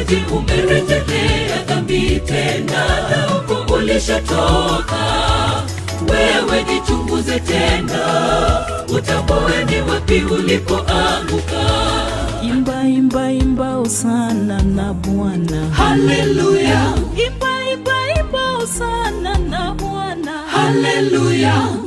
Eti umerejelea dhambi tena na huko ulishatoka. Wewe jichunguze tena, utambue ni wapi ulipoanguka. Imba, imba, imba hosana na Bwana. Haleluya, Imba, imba, imba hosana na Bwana. Haleluya.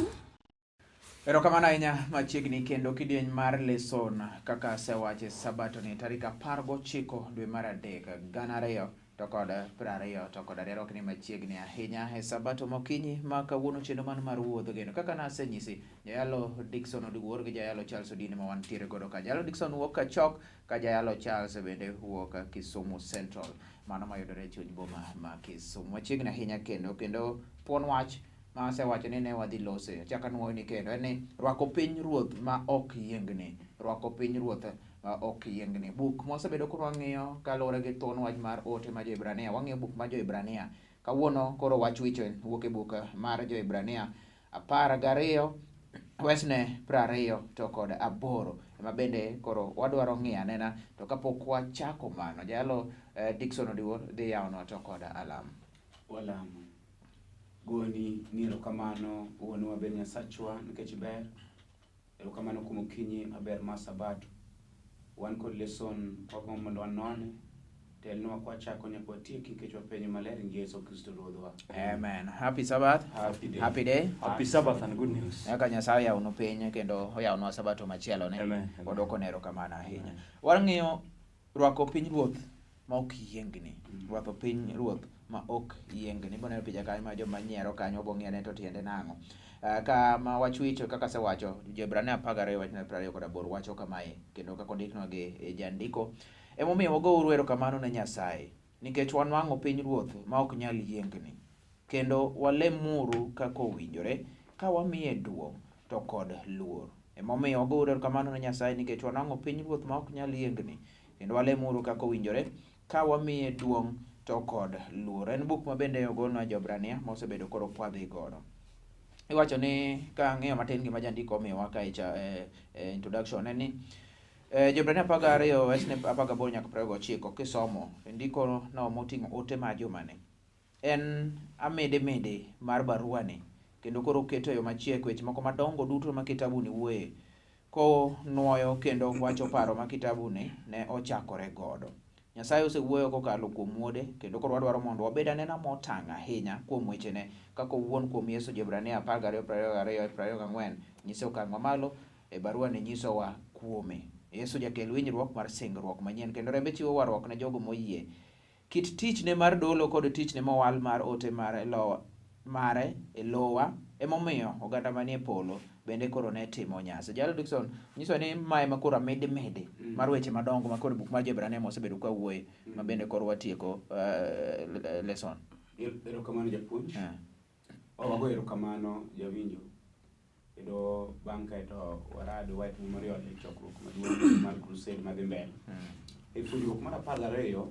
Erokamano ahinya. Machiegni kendo kidieny mar lesson kaka asewacho e sabato ni tarik 19 dwe mar 3 2022. Ok ni machiegni ahinya e sabato mokinyi ma kawuono chenro man mar wuodh geno kaka nasenyisi jayalo Dickson Oduor gi jayalo Charles Odini ma wantiere godo ka. Jayalo Dickson wuok Kachok ka jayalo Charles bende wuok Kisumu Central, mano mayudore e chuny boma ma Kisumu. Machiegni ahinya kendo thuon wach ma asewacho ni ne wadhi lose achako anuoyo ni kendo en ni rwako piny ruoth ma ok yiengni, rwako piny ruoth ma ok yiengni. Buk mwasebedo koro wang'iyo kaluwore gi thuon wach mar ote ma Jo-Hibrania, wang'iyo buk mar Jo-Hibrania kawuono. Koro wach wich wuok e buk mar Jo-Hibrania 12 wesne 28 ema bende koro wadwaro ng'iyo anena. To kapok wachako mano, jayalo Dickson Odiwuor dhi yawonwa to kod alam. Walamo. Goni ni erokamano wuonwa maber Nyasachwa nikech ber. Erokamano kuom okinyi maber mar Sabato. Wan kod lesson wagombo mondo wanone. Telnwa kwachako nyaka watieki nikech wapenjo maler e Yesu Kristo Ruodhwa. Amen. Happy Sabbath. Happy day. Happy day. Happy Sabbath and good news. Eka Nyasaye oyawnu piny kendo oyawnwa sabato machielo ni. Amen. Amen. Wadwoko ne erokamano ahinya. Wang'iyo rwako piny ruoth ma ok yiengni. Rwako piny ruoth ma ok yiengni. Iboneno picha kanyo ma joma nyiero kanyo, wabong'iyo ane to tiende nang'o. Kama wach wicho kaka asewacho, Jo-Hibrania 12 wachne 28 wacho kamae kendo kaka ondiknwa gi jandiko. Emomiyo wagouru erokamano ne Nyasaye nikech wanwang'o piny ruoth ma ok nyal yiengni, kendo walemuru kaka owinjore ka wamiye duong' to kod luor. Emomiyo wagouru erokamano ne Nyasaye nikech wanwang'o piny ruoth ma ok nyal yiengni, kendo walemuru kaka owinjore ka wamiye duong' to kod luor. En buk ma bende ogolnwa Jo-Hibrania ma osebedo koro kwadhi godo. Iwacho ni ka ang'iyo matin gima jandiko omiyowa ka e, e, e introduction en ni Jo-Hibrania 12 wesne 18 nyaka 29 kisomo ndiko no moting'o ote ma jumani en amede mede mar barua ni kendo koro oketo e yo machiek weche moko madongo duto ma kitabu ni wuoye konuoyo kendo wacho paro ma kitabu ni ne ochakore godo. Nyasaye osewuoyo kokalo kuom wuode kendo koro wadwaro mondo wabed anena motang' ahinya kuom wechene kaka owuon kuom Yesu. Jo-Hibrania 12 22 24 nyiso okang' mamalo e barua ni nyisowa kuome. Yesu jakel winjruok mar singruok manyien kendo rembe chiwo warruok ne jogo moyie. Kit tichne mar dolo kod tichne mowal mar ote mar lowa, mare e lowa emomiyo oganda manie polo bende koro ne timo nyasi. Jalo Dickson nyiso ni mae ma koro amede mede mar weche madongo ma koro buk mar Jo-Hibrania mosebedo ka wuoye ma bende koro watieko lesson. Erokamano japuonj. Wago erokamano jawinjo. Kendo bang' kae to warad White Memorial e chokruok maduong' mar crusade madhi mbele. E puonjruok mar 12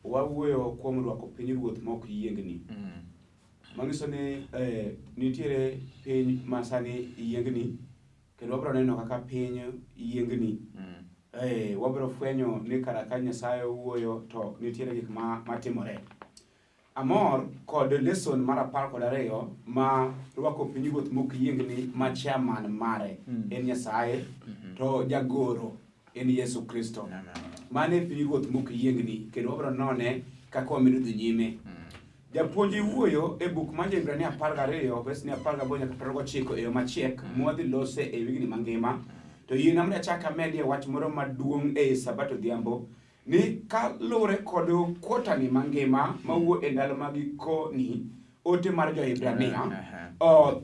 wawuoyo kuom rwako piny ruoth ma ok yiengni. Manyiso ni nitiere piny ma sani yiengni kendo wabiro neno kaka piny yiengni. Wabiro fwenyo ni kara ka Nyasaye owuoyo to nitiere gik ma matimore. Amor kod lesson mar 12 ma rwako piny ruoth mok yiengni ma chairman mare en Nyasaye to jagoro en Yesu Kristo. Mano e piny ruoth mok yiengni kendo wabiro none kaka wamedo dhi nyime. Japuonj wuoyo e buk mar Jo-Hibrania 12 wes ni 18 nyaka 29 e yo machiek mwadhi lose e wigni mangima. To yie mondo achak amedie wach moro maduong' e Sabato odhiambo ni kaluwore kod kwotani mangima mawuo e ndalo mag gikoni ote mar Jo-Hibrania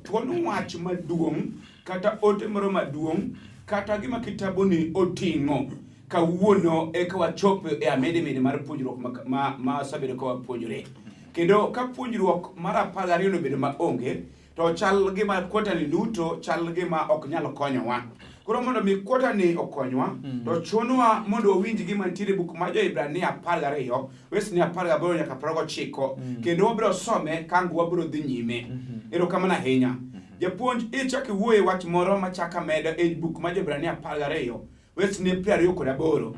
thuon wach maduong' kata ote moro maduong' kata gima kitabuni oting'o kawuono eka wachop e amedemede mar puonjruok ma wasebedo ka wapuonjore. Kendo ka puonjruok mar 12 nobedo maonge to chal gima kwotani duto chal gima ok nyal konyowa. Koro mondo mi kwotani okonywa to chunowa mondo wawinj gima nitiere e buk mar Jo-Hibrania 12 wesni 18 nyaka 29 kendo wabiro some kang wabiro dhi nyime. Erokamano ahinya. Japuonj ichak iwuoye wach moro machak amedo e buk mar Jo-Hibrania 12 wesni 28.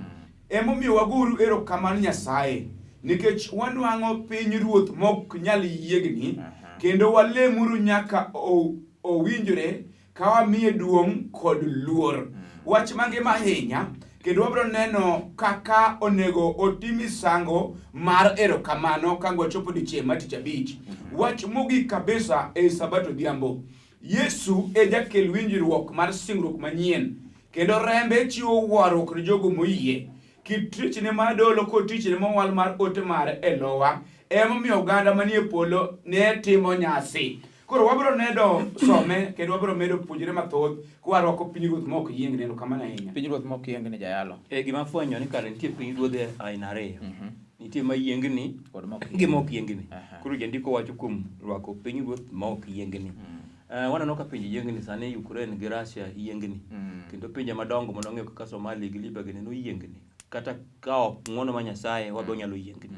Emomiyo wagouru erokamano Nyasaye, nikech wanwang'o piny ruoth mok nyal yiegni, kendo walemuru nyaka owinjre ka wamiye duong' kod luor. Wach mangima ahinya, kendo wabiro neno kaka onego otim misango mar erokamano ka wachopo odiechieng' mar tich abich. Wach mogik kabisa e Sabato odhiambo. Yesu e jakel winjruok mar singruok manyien, kendo rembe chiwo warruok ne jogo moyie. Kit tichne mar dolo kod tichne mowal mar ote mare e lowa emomiyo oganda manie polo ne timo nyasi. Koro wabiro nedo some kendo wabiro medo puonjre mathoth kwarwako pinyruoth ma ok yiengni. Erokamano ahinya. Pinyruoth ma ok yiengni jayalo. E gima afwenyo ni kare nitie pinyruodhe aina ariyo. Nitie ma yiengni Kod ma ok gi ma ok yiengni. Aha. Koro jandiko wacho kuom rwako pinyruoth ma ok yiengni. Waneno ka pinje yiengni sani Ukraine gi Russia yiengni. Kendo pinje madongo manwang'eyo kaka Somalia gi Libya gini noyiengni. Kata ka ok ng'wono mar Nyasaye wabe wanyalo yiengni.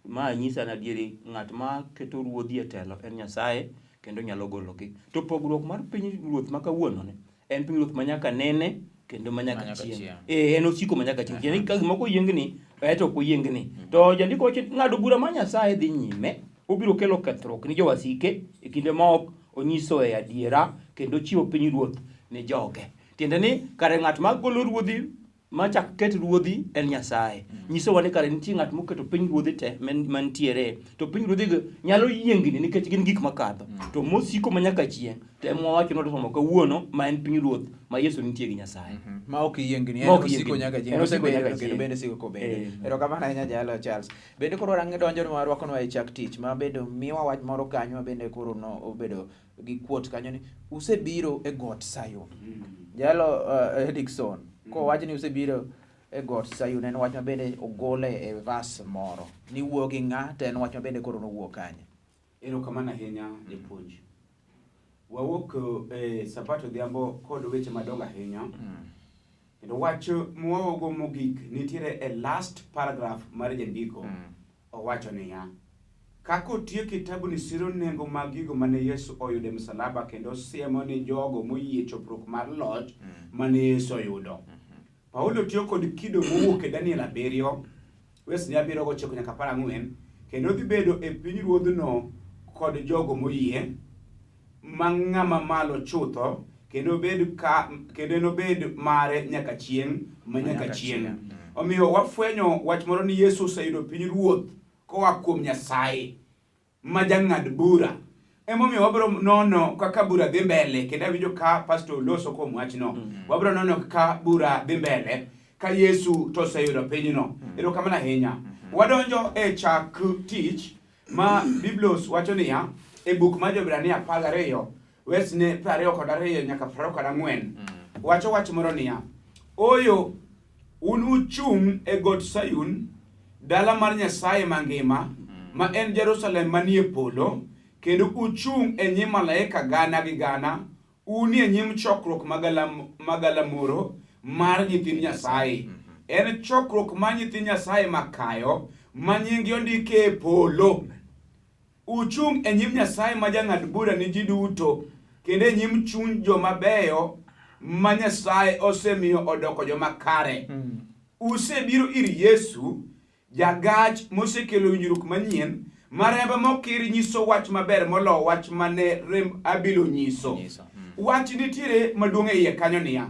Ma nyisa ni adieri ng'at ma keto ruodhi e telo en Nyasaye kendo nyalo gologi. To pogruok mar piny ruoth ma kawuono ni en piny ruoth ma nyaka nene kendo ma nyaka Ma nyaka chieng'. chieng'. En osiko ma nyaka chieng'. Tiende ni ka gimoko yiengni, to ok oyiengni. To jandiko wacho ni ng'ado bura mar Nyasaye dhi nyime, obiro kelo kethruok ni jowasike e kinde ma ok onyisoe adiera kendo chiwo piny ruoth ni joge. Tiende ni kare ng'at ma golo ruodhi ma chak ket ruodhi en Nyasaye. Nyisowa ni kare nitie ng'at moketo piny ruodhi te mantiere. To piny ruodhi go nyalo yiengni nikech gin gik makadho. To mosiko ma nyaka chieng' to ema wawacho ni wasomo kawuono ma en piny ruoth ma Yesu nitie gi Nyasaye. Ma ok yiengni, en Ma ok osiko yiengni. nyaka chieng'. En osiko Osebedo nyaka kendo chieng'. bende siko kobedo. Erokamano ahinya Jayalo Charles. Bende koro warang'e donjo nwa rwakonwa e chak tich ma bende miwa wach moro kanyo ma bende koro no obedo gi kuot kanyo ni usebiro e got Sayun. Jayalo Dickson, kowach ni usebiro e got Sayun en wach ma bende ogole e verse moro. Ni wuo gi ng'a to en wach ma bende koro nowuok kanye. Erokamano ahinya japuonj. Wawuok e Sabato odhiambo kod weche madongo ahinya. Kendo wach mwawogo mogik nitiere e last paragraph mar jandiko. Owacho niya, kaka otiyo kitabuni siro nengo mag gigo mane Yesu oyudo e msalaba kendo siemo ni jogo moyie chopruok mar loch mane Yesu oyudo. Paulo tiyo kod kido mowuok e Daniel 7, wesni 7 9 nyaka 14, kendo dhi bedo e piny ruodhno kod jogo moyie ma ng'ama malo chutho kendo obed ka kendo enobed mare nyaka chieng' ma nyaka chieng'. Omiyo wafwenyo wach moro ni Yesu oseyudo piny ruoth koa kuom Nyasaye ma jang'ad bura. Emomiyo wabiro nono kaka bura dhi mbele kendo awinjo ka pastor loso kuom wachno. Wabiro nono kaka bura dhi mbele ka Yesu to oseyudo pinyno. Erokamano ahinya. Wadonjo e chak tich ma Biblos wacho niya e buk mar Jo-Hibrania 12 wesne 22 nyaka 24 wacho wach moro niya, Ooyo, un uchung' e got Sayun, dala mar Nyasaye mangima, ma en Jerusalem manie polo, kendo uchung' e nyim malaika gana gi gana, unie nyim chokruok magalamoro mar nyithind Nyasaye. En chokruok mar nyithind Nyasaye makayo, ma nyinggi ondiki e polo. Uchung' e nyim Nyasaye ma jang'ad bura ni ji duto, kendo e nyim chuny joma beyo ma Nyasaye osemiyo odoko joma kare. Usebiro ir Yesu, jagach mosekelo winjruok manyien, ma rembe mokir nyiso wach maber moloyo wach mane remb Abil onyiso. Wach nitiere maduong' e iye kanyo niya,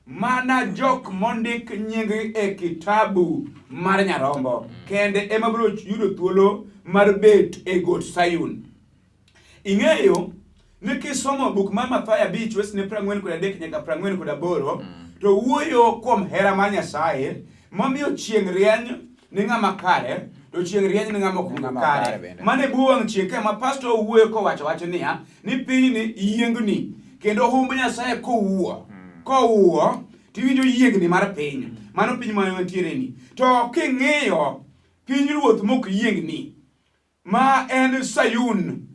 mana jok mondik nying e kitabu mar Nyarombo kende ema biro yudo thuolo mar bet e got Sayun. Ing'eyo ni kisomo buk mar Mathayo 5 wesne 43 nyaka 48 to wuoyo kuom hera mar Nyasaye mamiyo chieng' rieny ni ng'ama kare to chieng' rieny ni ng'ama ok Ng'ama kare kare. bende. Mano e bwo wang' chieng' ka ma pastor owuoyo kowacho wacho niya ni pinyni yiengni kendo humb Nyasaye kowuo kowuo tiwinjo yiengni mar piny. Mano piny ma wantiere ni. To king'iyo piny ruoth mok yiengni ma en Sayun,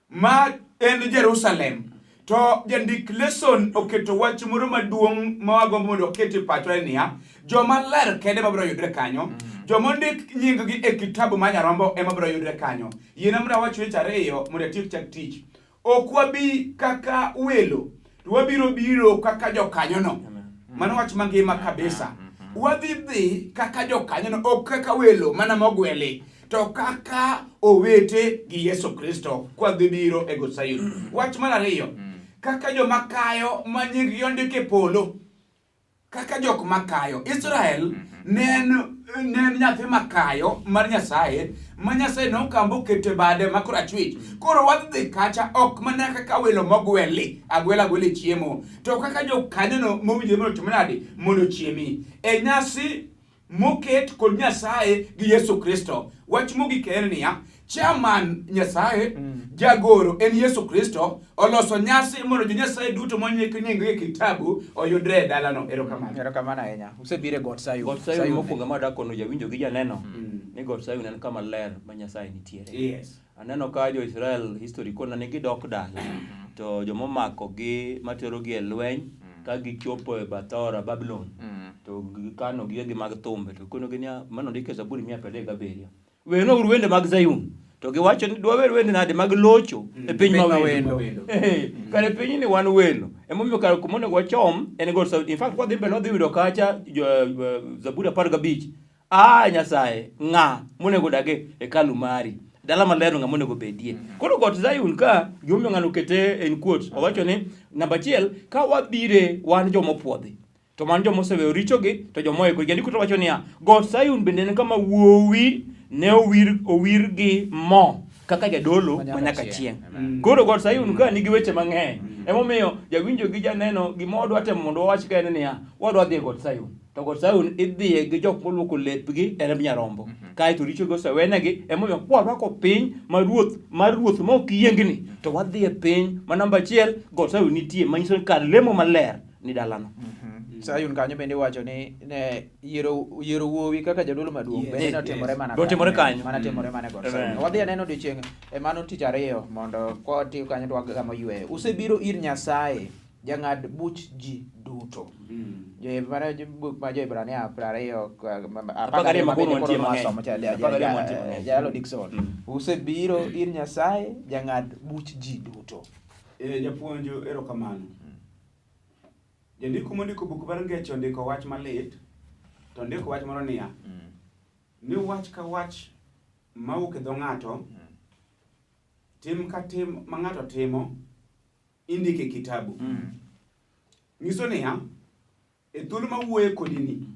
ma en Jerusalem. To jandik lesson oketo wach moro maduong' ma wagombo mondo waket e pachwa en niya, joma ler kende ema biro yudre kanyo, joma ondik nying-gi e kitabu mar Nyarombo ema biro yudre kanyo. Yiena mondo awach weche ariyo mondo atiek chak tich. Ok wabi kaka welo, to wabiro biro kaka jokanyono. Mano wach mangima kabisa. Wadhi dhi kaka jokanyono, ok kaka welo mana mogweli, to kaka owete gi Yesu Kristo kwadhi biro e Got Sayun. Wach mar ariyo, kaka joma kayo ma nyinggi ondik e polo, kaka jok makayo. Israel ne en ne en nyathi makayo mar Nyasaye ma Nyasaye nokawo moketo e bade ma korachwich. Koro wadhi dhi kacha ok mana kaka welo mogweli agwela agwela e chiemo, to kaka jokanyono mowinjore mondo otim nade mondo ochiemi e nyasi moket kod Nyasaye gi Yesu Kristo. Wach mogik en niya, chairman Nyasaye, jagoro en Yesu Kristo, oloso nyasi mondo jo Nyasaye duto mondik nying-gi e kitabu oyudre e dalano. Erokamano. Erokamano ahinya. Usebiro e Got Sayun. Got Sayun mokwongo ma adak kono jawinjo gi janeno ni Got Sayun en kama ler ma Nyasaye nitiere. Yes. Aneno ka jo-Israel history kona ni gidok dala to joma omakogi materogi e lweny ka gichopo e bath aora Babulon to gikano gigegi mag thumbe to gikonogi niya, mano ondik e Zaburi 137 Wernwauru wende mag Zayun. To giwacho ni dwawer wende nade mag locho e piny Piny ma ma wendo. wendo. Eh, Kare pinyni wan welo. Emomiyo kare kuma onego wachom en Got Sayun. In fact, kwadhi mbele wadhi yudo kacha Zaburi 15. A Nyasaye, ng'a monego odag e hekalu mari? Dala maler ng'a monego bedie? Koro Got Zayun ka gimomiyo ng'ano okete in quotes, owacho ni namba achiel, ka wabire wan joma opuodhi, to man joma oseweyo richogi, to joma oikore. Jandiko to wacho niya, Got Sayun bende en kama wuowi ne owir, owir gi mo kaka jadolo ma nyaka chieng'. Koro Got Sayun ka nigi weche mang'eny. Emomiyo jawinjo gi janeno gima wadwa temo mondo wawach ka en niya, wadwa dhi e Got Sayun. To Got Sayun idhiye gi jok moluoko lepgi e remb Nyarombo. Kaeto richogi osewenegi, emomiyo kwarwako piny ma ruoth mar ruoth ma ok yiengni, to wadhi e piny ma namba achiel Got Sayun nitie, manyiso ni kar lemo maler ni dalano. Sayun kanyo bende iwacho ni ne yiero yiero wuowi kaka jadolo maduong' Yes, bende yes. notimore mana Notimore kanyo. Mana timore mana e Got Sayun. Amen. Wadhi aneno odiochieng' e mano tich ariyo mondo kwatiyo kanyo to wagamo yweyo. Usebiro ir Nyasaye jang'ad buch ji duto. Mano buk ma Jo-Hibrania 20 12 ma koro wantie mang'eny. wasomo cha 12 ma wantie mang'eny. Jalo Dickson. Usebiro ir Nyasaye jang'ad buch ji duto. Eh, japuonj erokamano. Jandiko mondiko buk mar Ngeche ondiko wach malit, to ondiko wach moro niya, ni wach ka wach mawuok e dho ng'ato, tim ka tim ma ng'ato timo, indiko e kitabu. Nyiso niya, e thuolo ma wuoye kodi ni,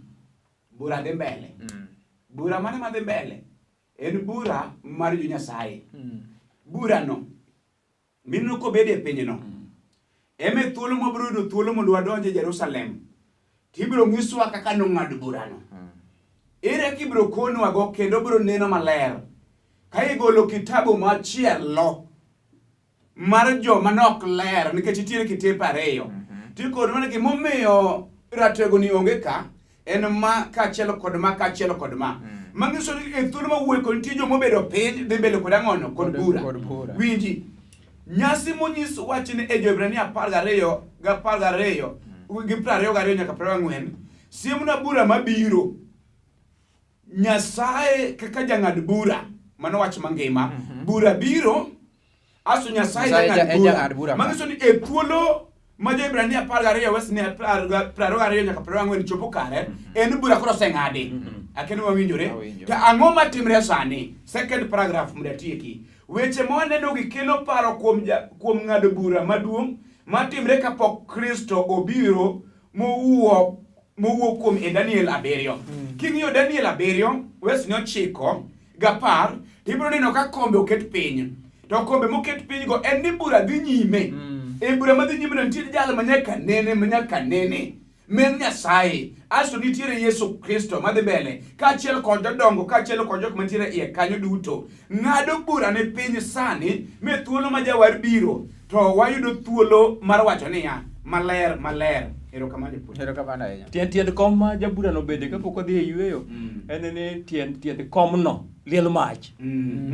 bura dhi mbele. Bura mane madhi mbele? En bura mar jo Nyasaye. Burano mineno kobede e pinyno. Ema e thuolo mwabiro yudo thuolo mondo wadonj e Jerusalem. Tibiro nyiswa kaka nong'ad burano. Ere kaka ibiro konwago kendo biro neno maler. Ka igolo kitabu machielo mar joma nok ler nikech nitiere kitepe ariyo. Tikono mana gimomiyo ratego ni onge ka en ma kaachiel kod ma kaachiel kod ma. Manyiso ni e thuolo ma wuoyo kod nitie joma obedo piny dhi mbele kod ang'ono kod bura. Kod bura. Winji. Nyasi monyis wachni e Jo-Hibrania 12 ga 12 gi 22 nyaka 24 siemna bura mabiro. Nyasaye kaka jang'ad bura, mano wach mangima. Bura biro, aso Nyasaye Nyasaye jang'ad en jang'ad bura. bura. Manyiso ni e thuolo ma Jo-Hibrania 12 wes ni 22 nyaka 24 chopo kare, en bura koro oseng'adi. Akia ni wawinjore. Awinjo. To ang'o matimre sani? Second paragraph mondo atieki. Weche ma wanenogi kelo paro kuom ja, kuom ng'ado bura maduong' matimre kapok Kristo obiro mowuok mowuok kuom e Daniel 7. King'iyo Daniel 7 wes ni 9 gi 10 to ibiro neno ka kombe oket piny. To kombe moket piny go en ni bura dhi nyime. E bura madhi nyime no nitie jal ma nyaka nene ma nyaka nene. Men Nyasaye. Asto nitiere Yesu Kristo madhi mbele kaachiel kod jodongo kaachiel kod jok mantiere iye kanyo duto. Ng'ado bura ne piny sani me thuolo ma jawar biro to wayudo thuolo mar wacho niya maler maler. Erokamano japuonj. Erokamano ahinya. Tiend tiend kom ma jabura no bede kapok odhi e yueyo en ni tiend tiend komno liel mach.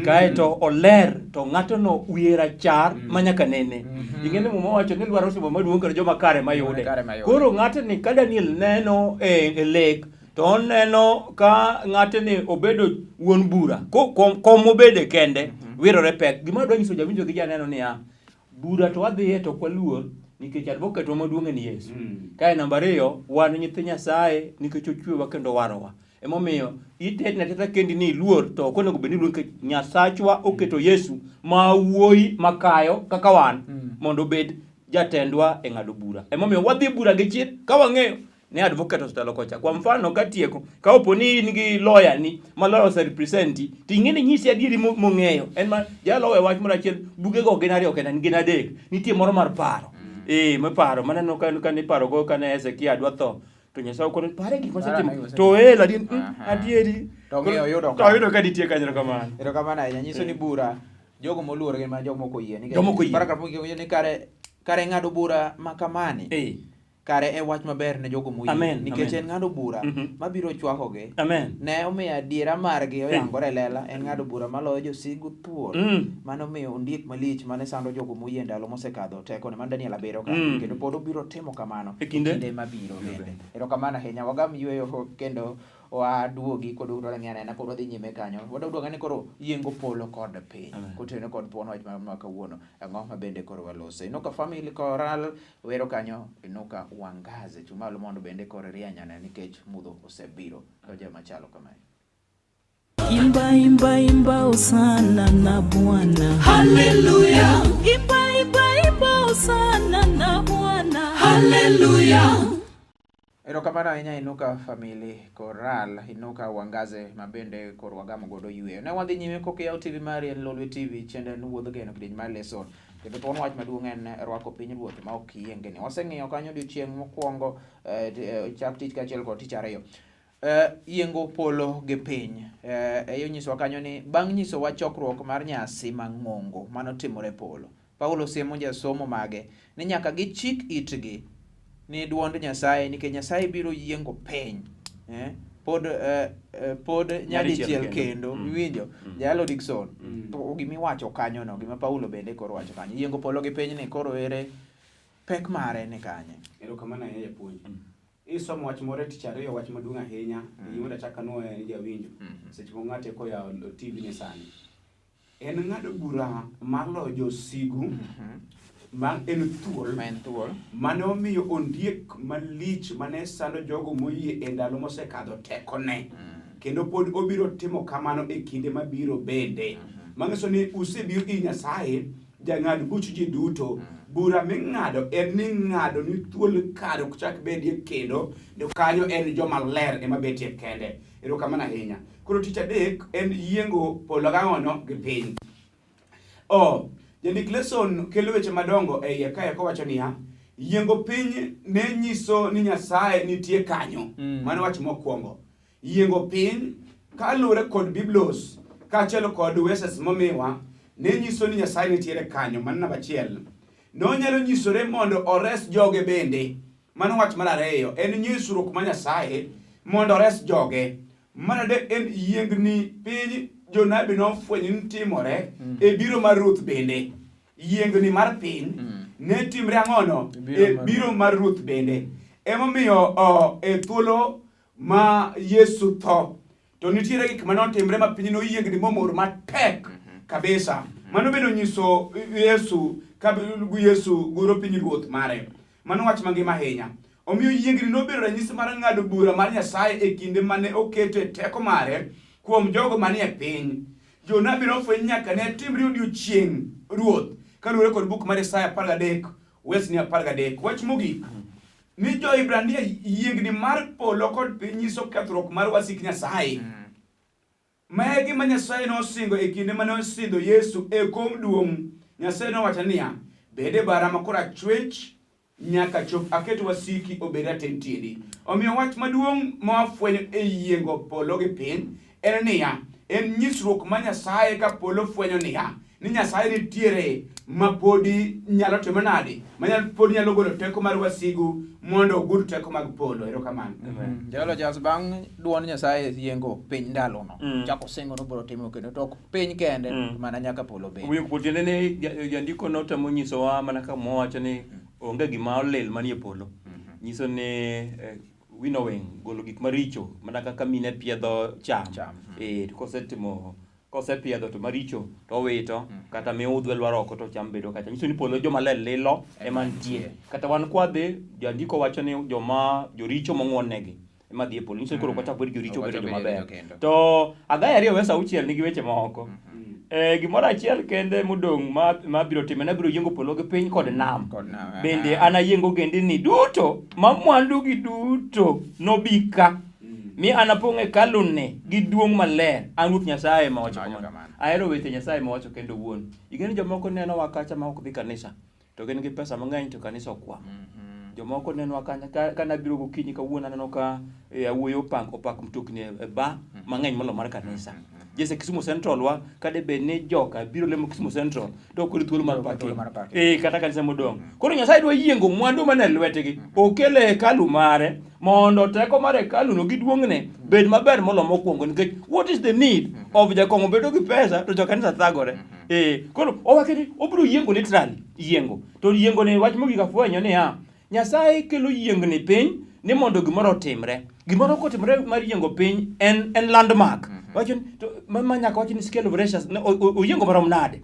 Kaeto oler to ng'atono wiye rachar ma nyaka nene. Ing'e ni Muma wacho ni lwar osimbo maduong' kendo joma kare mayude. Joma kare mayude. Koro ng'atni ka Daniel neno e, e lek to oneno ka ng'atni obedo wuon bura ko kom, kom mobede kende wirore pek. Gima adwa nyiso jawinjo gi janeno niya, bura to wadhiye to ok waluor. Nikech advocate wa maduong' en Yesu. Mm. Kae namba ariyo, wan nyithi Nyasaye nikech ochwewa kendo owarowa. Emomiyo itetni ateta kendi ni iluor to ok onego bed ni iluor nikech Nyasachwa oketo Yesu ma wuoyi makayo kaka wan mondo obed jatendwa e ng'ado bura. Emomiyo wadhi bura gi chir ka wang'eyo ni advocate osetelo kocha. Kwa mfano katieko, ka opo ni in gi lawyer ni ma lawyer ose representi, to ing'e ni nyisi adieri mong'eyo. En ma jalo we wach moro achiel, bugego gin ariyo kende, gin adek. Nitie moro mar paro. Eh, miparo, maneno ka ka niparo go kane Hezekia dwa tho. To Nyasaye okone pare gik Pare mosetimo. gik mosetimo. To el adier, Aha. adieri. To ng'eyo oyudo To oyudo ka nitie kanyo kamano. Erokamano ahinya nyiso ni bura jogo moluor gin mana jogo mok oyie. Nikech Joma ok oyie. Paragraf mogik wacho ni kare kare ng'ado bura ma kamani Eh. kare e wach maber ne jogo moyie Amen, nikech amen. en ng'ado bura mabiro chwakogi Amen. ne omiyo adiera margi oyangore e lela en ng'ado bura maloyo josigu thuol mane omiyo ondiek malich mane sando jogo moyie ndalo mosekadho tekone mano Daniel abiriyo kanyo kendo pod obiro timo kamano E kinde? mabiro bende erokamano ahinya wagam yueyo kendo waduogi kod udwaro ng'eyo anena pod wadhi nyime kanyo wadwa ni koro yiengo polo kod piny kotenore kod thuon wach ma kawuono ang'o ma bende koro walose Inuka Family Choral wero kanyo Inuka Uangaze chung' malo mondo bende koro irianyane nikech mudho osebiro to machalo kamae. Imba, imba, imba, hosana na Bwana. Haleluya, Imba, imba, imba, hosana na Bwana. haleluya. Erokamano ahinya Inuka Family Choral, Inuka Uangaze ma bende koro wagamo godo yweyo. Ne wadhi nyime kokiyawo TV mari en Lolwe TV, chenro en Wuodh Geno kidieny mar Lesson. Kendo thuon wach maduong' en rwako piny ruoth ma ok yiengni. Waseng'iyo kanyo odiochieng' mokwongo chak tich kaachiel kod tich ariyo. Yiengo polo gi piny. E onyisowa kanyo ni bang' nyisowa chokruok mar nyasi mang'ongo manotimore e polo, Paulo siemo jasomo mage ni nyaka gichik itgi ni duond Nyasaye nikech Nyasaye biro yiengo piny. Pod nyadichiel kendo. Iwinjo? Jalo Dickson, to gimiwacho kanyono, gima Paulo bende koro wacho kanyo, yiengo polo gi piny ni koro ere pek mare ni kanye? Erokamano ahinya japuonj. Isomo wach moro e tich ariyo, wach maduong' ahinya. Gima dachak anwoye ni jawinjo. Seche moko ng'ato eka oyawo TV ne sani. En ng'ado bura mar loyo josigu ma en thuol Ma en thuol. mane omiyo ondiek malich mane sando jogo moyie e ndalo mosekadho tekone. Kendo pod obiro timo kamano e kinde mabiro bende. Manyiso ni usebiro ir Nyasaye jang'ad buch ji duto. Bura ming'ado en ni ng'ado ni thuol kare ok chak bedie kendo, to kanyo en joma ler ema betie kende. Erokamano ahinya. Koro tich adek en yiengo polo gang'ono gi piny. Oh, jandik lesson kelo weche madongo e iye kae kowacho niya, yiengo piny ne nyiso ni Nyasaye nitie kanyo. Mano wach mokwongo. Yiengo piny kaluwore kod Biblos kaachiel kod verses momiwa ne nyiso ni Nyasaye nitiere kanyo. Mano namba achiel. Nonyalo nyisore mondo ores joge bende. Mano wach mar ariyo. En nyisruok ma Nyasaye mondo ores joge. Mar adek en yiengni piny jonabi nofwenyo ni timore e biro mar Ruoth bende. Yiengni mar piny ne timre ang'ono e biro mar Ruoth bende. Emomiyo e thuolo ma Yesu tho to nitiere gik mane otimre ma piny noyiengni momor matek kabisa. Mano bende onyiso Yesu ka Yesu guro piny ruoth mare. Mano wach mangima ahinya. Omiyo yiengni nobedo ranyisi mar ng'ado bura mar Nyasaye e kinde mane okete teko mare kuom jogo manie piny. Jonabi nofweny nyaka ne timre odiochieng' ruoth kaluwore kod buk mar Isaya 13 wesni 13. Wach mogik ni jo-Hibrania yiengni mar polo kod piny nyiso kethruok mar wasik Nyasaye. Ma e gima Nyasaye nosingo e kinde mane osidho Yesu e kom duong'. Nyasaye nowacho niya, Bed e bara ma korachwich nyaka chop aket wasiki obed raten tiendi. Omiyo wach maduong' ma wafwenyo e yiengo polo gi piny en niya, en nyisruok ma Nyasaye ka polo fwenyo niya, ni Nyasaye nitiere ma podi nyalo timo nade, ma podi nyalo golo teko mar wasigu mondo ogud teko mag polo. Erokamano. Jalo Charles bang' duond Nyasaye yiengo piny ndalono, chako singo nobiro timo kendo to ok piny kende, mana nyaka polo bende. Omiyo kuom tiende ni jandiko notemo nyisowa mana kama owacho ni onge gima olil manie polo. Nyiso ni winnowing, golo gik maricho mana kaka mine piedho cham. Cham. To kosetimo Kosepiedho to maricho to owito, kata miudhwe lwar oko to cham bedo kacha. Nyiso ni polo joma ler lilo ema nitie. Kata wan kwadhi, jandiko wacho ni joma joricho mong'won negi ema dhi e polo. Nyiso ni koro ok wachak bed joricho, Ok bedo wachak joma bedo ber. joricho kendo. To Hagai ariyo wes auchiel nigi weche moko. Eh, gimoro achiel kende modong' ma, ma biro time, nabiro yiengo polo gi piny kod nam. Kod nam, aha. Bende anayieng ogendini duto ma mwandugi duto nobi ka. Mi anapong' hekaluni gi duong' maler. An Ruoth Nyasaye ema wacho Wacho kamano. kamano. Ahero weche Nyasaye mowacho kendo owuon. Ing'e ni jomoko nenowa kacha ma ok dhi kanisa to gin gi pesa mang'eny to kanisa okwamo. Jomoko nenowa kanya ka, ka nabiro gokinyi kawuono aneno ka eh, awuoyo opak, opak mtokni e, e ba mang'eny molo mar kanisa. Jese Kisumu Central wa ka de bed ni joka biro lemo Kisumu Central to ok oyud thuolo mar Ok oyud parking. thuolo mar parking. Eh, kata kanisa modong'. Koro Nyasaye dwa yiengo mwandu mane lwetgi okel e hekalu mare mondo teko mar hekaluno gi duong'ne bed maber molo mokwongo nikech what is the need of jakong'o bedo gi pesa to jokanisa thagore. Eh, koro owacho ni obiro yiengo literally yiengo. To yiengo ni wach mogik afwenyo niya, Nyasaye kelo yiengni piny ni mondo gimoro otimre. Gimoro kotimre mar yiengo piny en en landmark. Wacho ni to ma, ma nyaka wach ni scale of ratios oyiengo marom nade?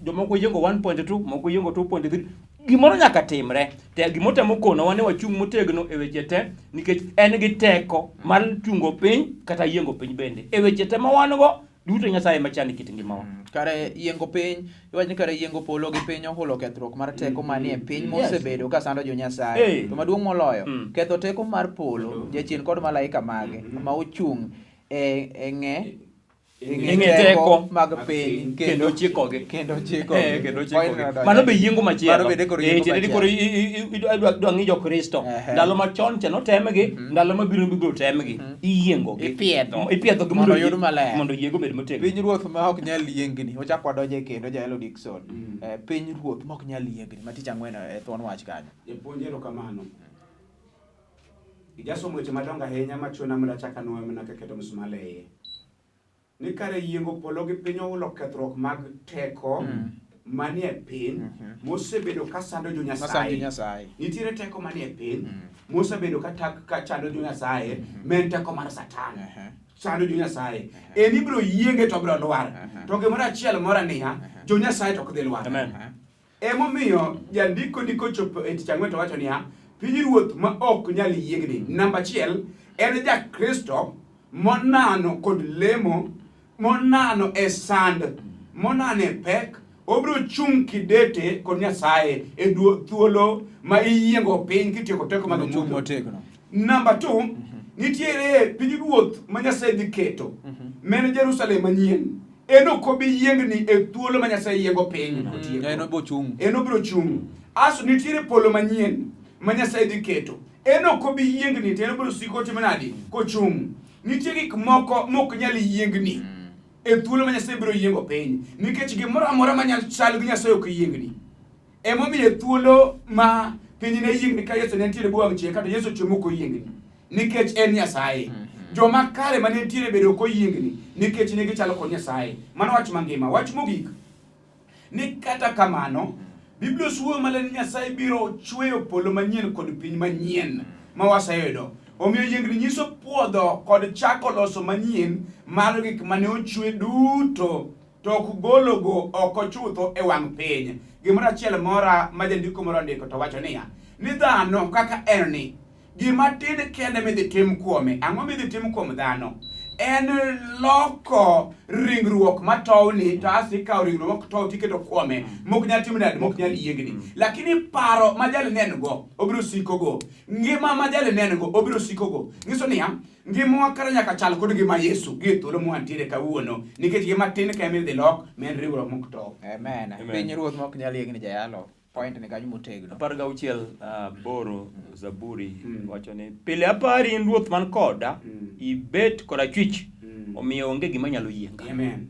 Jomoko oyiengo 1.2, moko oyiengo 2.3. Gimoro nyaka timre. Te gimotemo konowa ni wachung' motegno e weche te nikech en gi teko mar chungo piny kata yiengo piny bende. E weche te ma wan go duto Nyasaye ema chani kit ngimawa. Kare yiengo piny, iwacho ni kare yiengo polo gi piny ohulo kethruok mar teko manie piny mosebedo ka sando jo Nyasaye. Eh. To maduong' moloyo, ketho teko mar polo, jachien kod malaika mage ma ochung' e e ng'e e E ng'e teko mag piny kendo chikogi. kendo chikogi. Eh, kendo chikogi. Point no donjo. Mano be yiengo machielo. Mano bende koro Eh, yiengo tiende ni koro machielo. idwa ng'i jo-Kristo. Ehe. Ndalo machon cha notemgi, ndalo mabiro ibiro temgi. Iyiengogi. Ipiedho. Ipiedhogi Mondo yie- oyud maler. Mondo yiego obed motegno. Piny ruoth ma ok nyal yiengni. Wachak wadonje kendo Jaelo Dickson. Eh, piny ruoth ma ok nyal yiengni. Ma tich ang'wen e thuon wach kanyo. Japuonj erokamano. Ijasomo weche madongo ahinya machuna mondo achak anuoyo mana kaketo msumari e iye. Ni kare yiengo polo gi piny ohulo kethruok mag teko manie piny mosebedo ka sando jo Masando Nyasaye. Nyasaye. Nitiere teko manie piny mosebedo ka tak ka chando jo Nyasaye, ma en teko mar Satan. Chando jo Nyasaye. En ibiro yienge to obiro lwar. To gimoro achiel mora niya, jo Nyasaye to ok dhi lwar. Amen. Emomiyo jandiko ni kochopo e tich ang'wen to wacho niya, pinyruoth ma ok nyal yiengni. Namba achiel, en ja-Kristo monano kod lemo, monano e sand, monano e pek, obiro chung' kidete kod Nyasaye e thuolo ma iyiengo piny kitieko teko mag Mondo ochung' mudho. motegno. Namba 2, nitiere pinyruoth ma Nyasaye dhi keto, ma en Jerusalem manyien. En ok obi yiengni e thuolo ma Nyasaye yiengo piny. Otieko. En obiro chung'. En obiro chung'. Aso nitiere polo manyien ma Nyasaye dhi keto. En ok obi yiengni to en obiro siko otimo nadi? Kochung'. Nitie gik moko mok nyal yiengni e thuolo ma Nyasaye biro yiengo piny. Nikech gimoro amora manyal chal gi Nyasaye ok yiengni. Emomiyo e thuolo ma piny ne yiengni ka Yesu ne nitiere bwo wang' chieng' kata Yesu ochwe mok oyiengni nikech en Nyasaye. Joma kare mane nitiere bende ok oyiengni nikech ne gichalo kod Nyasaye. Mano wach mangima. Wach mogik ni kata kamano Biblia osewuoyo maler ni Nyasaye biro chweyo polo manyien kod piny manyien ma waseyudo. Omiyo yiengni nyiso puodho kod chako loso manyien mar gik mane ochwe duto to ok gologo oko chutho e wang' piny. Gimoro achiel mora ma jandiko moro ondiko to wacho niya, ni dhano kaka en ni, gima tin kende midhi tim kuome. Ang'o midhi tim kuom dhano? En loko ringruok matowni to asto ikawo ringruok mok tow tiketo kuome mok nyal timo nade mok nyal yiengni. Lakini paro ma jali ne en go obiro sikogo, ngima ma jali ne en go obiro sikogo. Nyiso niya, Ngimawa kara nyaka chal kod ngima Yesu gi e thuolo mwantiere kawuono nikech gima tin kende midhi lok ma en riwruok mok tow. Amen. Amen. Piny ruoth ma ok nyal yiengni jayalo. Point ni kanyo motegno. 16 aboro Zaburi wacho ni pile apari in ruoth man koda ibet korachwich omiyo onge gima nyalo yienga. Amen.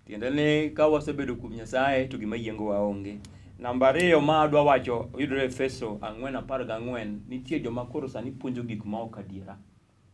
Tiende ni ka wasebedo kuom Nyasaye to gima yiengowa onge. Namba ariyo ma adwa wacho yudore Efeso 4:14 nitie joma koro sani puonjo gik ma ok adiera.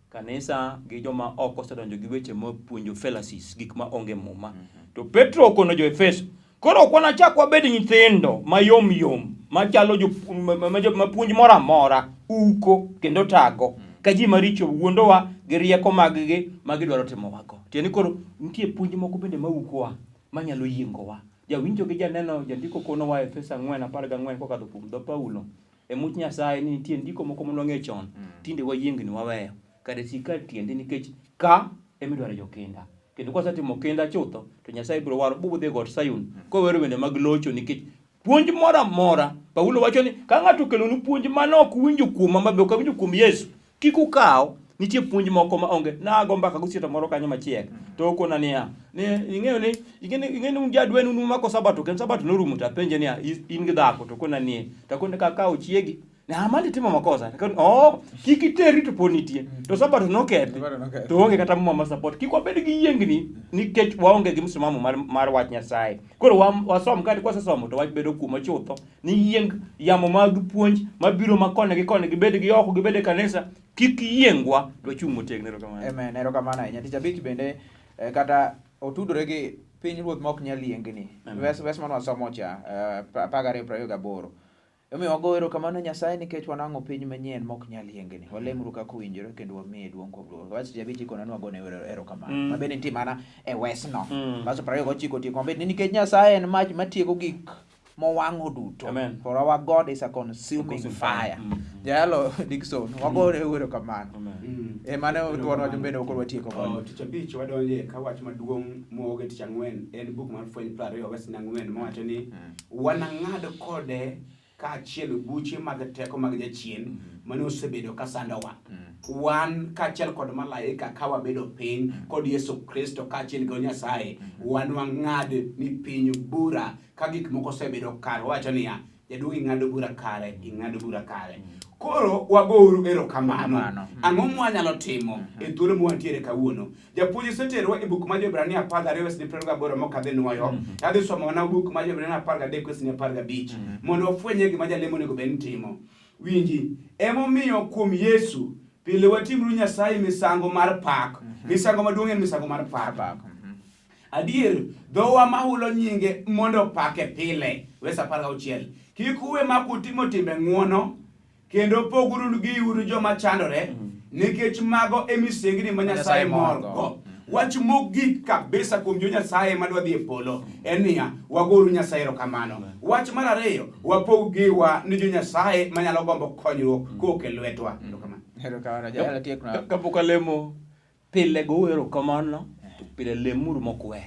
Kanisa gi joma ok osedonjo gi weche ma puonjo fallacies, gik ma onge muma. To Petro okono jo Efeso, koro ok wanachak wabed nyithindo mayom yom machalo jo ma, ma, ma, ma puonj moro amora uko kendo tago ka ji maricho wuondowa gi rieko maggi ma gidwaro timowago. Tiende ni koro nitie puonj moko bende mawukowa manyalo yiengowa. Jawinjo gi janeno jandiko konowa e Efeso 4:14 kokadho kuom dho Paulo e much Nyasaye ni nitie ndiko moko mane wang'eyo chon tinde wayiengni waweyo. Kare sik kar tiendi nikech ka ema idwaro jokinda. Kendo kwasetimo kinda chutho to Nyasaye biro waro bubudhi e got Sayun kowero wende mag locho nikech puonj moro amora Paulo wacho ni ka ng'ato okelonu puonj mane ok uwinjo kuoma ma be ok awinjo kuom Yesu kik ukaw. Nitie puonj moko ma onge. Nago mbaka gi osiepna moro kanyo machiek to okona niya ni ing'eyo ni ing'e ni un jadwen un umako sabato kendo sabato norumo to apenje niya in gi dhako to okona nie to akone ka akawo chiegi na amani timo makosa Akone, oh kik iteri to pod nitie to sabato nokethi Sabato nokethi. to onge kata muma ma support kik wabed gi yiengni nikech waonge gi msimamo mar, mar wach Nyasaye koro wasom kati kwasesomo to wach bedo kuoma chutho ni yieng yamo mag puonj mabiro ma koni gi koni gibed gi oko gibed e kanisa kik yiengwa to wachung' motegno erokamano Amen. Erokamano ahinya. Tich abich bende kata otudore gi piny ruoth ma ok nyal yiengni. Amen. Wes mane wasomo cha, 12 28. Omiyo wago erokamano Nyasaye nikech wanang'o piny manyien mok nyal yiengni. Walemuru kaka owinjore kendo wamiye duong' kod luor. Wes tich abich ikona ni wagone erokamano. Ma bende nitie mana e wesno. Verse 29 otieko maber ni nikech Nyasaye en mach matieko gik mowang'o duto. Amen. For our God is a consuming Consuming fire. fire. Jayalo Dickson, wagone erokamano. Amen. Mano thuon wach bende ok watieko Oh, tich abich wadonje ka wach maduong' moog e tich ang'wen en buk mar fweny 20 wes 4 mawacho ni wanang'ad kode kaachiel buche mag teko mag jachien mane osebedo ka sandowa. Wan kaachiel kod malaika ka wabedo piny kod Yesu Kristo kaachiel gi Nyasaye, wan wang'ad ni piny bura ka gik moko osebedo kare. Wawacho niya, jaduong' ing'ado bura kare, ing'ado bura kare. Koro wagouru erokamano. Erokamano. Ang'o mwanyalo timo e thuolo mwantiere kawuono? Japuonj oseterwa e buk mar Jo-Hibrania 12 wes ni 28 mok adhi nwoyo. Adhi somo mana buk mar Jo-Hibrania 13 wes ni 15 mondo wafwenye gima jalemo onego bed ni timo. Winji, emomiyo kuom Yesu pile watimuru Nyasaye misango mar pak. Misango maduong' en misango mar pak. Pak. Adier, dhowa mahulo nyinge mondo opake pile. Wes 16. Kik uwe mak utimo timbe ng'wono, kendo poguru giuru joma chandore, nikech mago e misengni ma Nyasaye morgo. Wach mogik kabisa kuom jo Nyasaye madwa dhi e polo en niya, wagouru Nyasaye erokamano. Wach mar ariyo, wapog giwa ni jo Nyasaye manyalo gombo konyruok kowuok e lwetwa. Erokamano. Erokamano, jayalo tieknwa. Kapok alemo pile gouru erokamano to pile lemuru mok uweyo.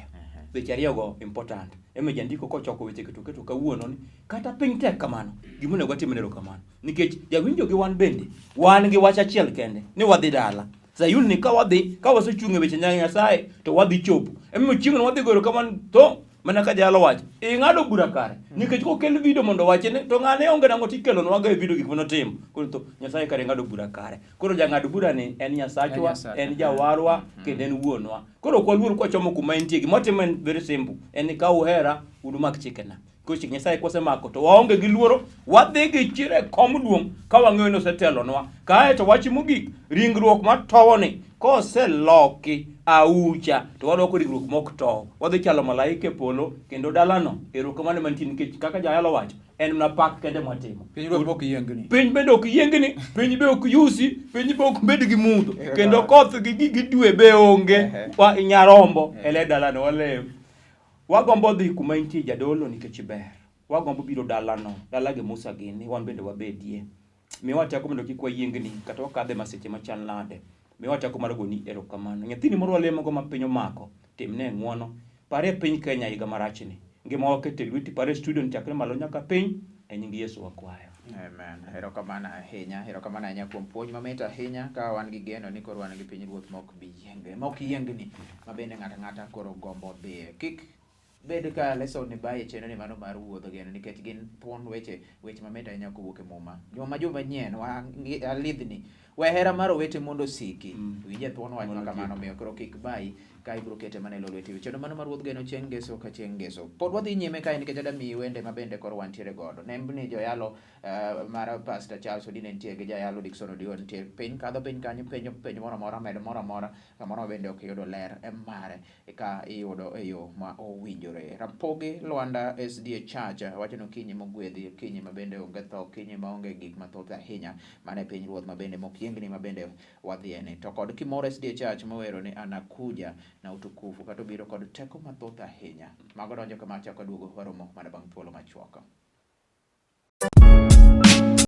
Weche ariyogo important. Ema jandiko kochoko weche to keto kawuono ni kata piny tek kamano, gima onego watim en erokamano. Nikech jawinjo gi wan bende, wan gi wach achiel kende, ni wadhi dala. Sayun ni ka wadhi, ka wasechung' e weche Nyasaye, to wadhi chopo. Emomiyo chieng'no wadhi goyo erokamano to mana ka jalo wacho, ing'ado bura kare. Nikech kokel video mondo owachi ni to ng'ane onge nang'o tikelonwago e video gik manotimo. Koro to Nyasaye kare ing'ado bura kare. Koro jang'ad bura ni en Nyasachwa, en jawarwa, kendo en wuonwa. Koro ok waluor kwachomo kuma entie. Gima watimo en very simple. En ni ka uhera, un umak chikena. Koro chik Nyasaye kwasemako to waonge gi luoro, wadhi gi chir e kom duong' ka wang'eyo ni osetelonwa. Kae to wach mogik, ringruok matowoni koseloki aucha to wadoko ringruok mok tow. Wadhi chalo malaike e polo kendo dalano erokamano mantie nikech kaka jayalo wacho en mana pak kende mwatimo. Piny ruoth ok yiengni. Piny bende ok yiengni, piny be ok yusi, piny be ok bed gi mudho. Kendo koth gi gi dwe be onge. Wa nyarombo ele dalano walem. Wagombo dhi kuma intie jadolo nikech ber. Wagombo biro dalano, dala gi Musa gini, wan bende wabedie. Miwa teko mondo kik wayiengni kata wakadhe masiche machal nade. Miwa teko mar goni erokamano. Nyathini moro walemogo ma piny omako, timne ng'wono. Parie piny Kenya higa marachni. Ngima waketo e lweti, parie studio ni chakre malo nyaka piny. E nying Yesu wakwayo. Amen. Erokamano ahinya. Erokamano ahinya kuom puonj mamit ahinya ka wan gi geno ni koro wan gi piny ruoth mok bi yiengni, mok yiengni ma bende ng'ato ang'ata koro gombo dhiye. Kik bed ka lesson ni baye chenro ni mano mar wuodho geno nikech gin thuon weche weche mamit ahinya kowuok e Muma. Juma ma juma manyien wa alidhni we hera mar owete mondo osiki. Winje thuon wach ma kamano omiyo koro kik bayi. Ka ibiro kete mana e Lolwe TV. Chenro mano mar Ruodh Geno chieng' ngeso ka chieng' ngeso. Pod wadhi nyime kae nikech adwa miyi wende ma bende koro wantiere godo. Nembni joyalo uh, mar Pastor Charles Odine nitie gi jayalo Dickson Odiwo nitie. Piny kadho piny kanyo penjo penjo moro amora med moro amora kamoro ma bende ok iyudo ler mare ka iyudo e yo ma owinjore. Rapogi Lwanda SDA Church wacho ni okinyi mogwedhi, okinyi ma bende onge tho, okinyi ma onge gik mathoth ahinya. Mano e piny ruoth ma bende mok yiengni ma bende wadhieni. To kod Kimoro SDA Church mowero ni anakuja na utukufu kata obiro kod teko mathoth ahinya. Mago donjo kama achako aduogo waromo mana bang' thuolo machuok.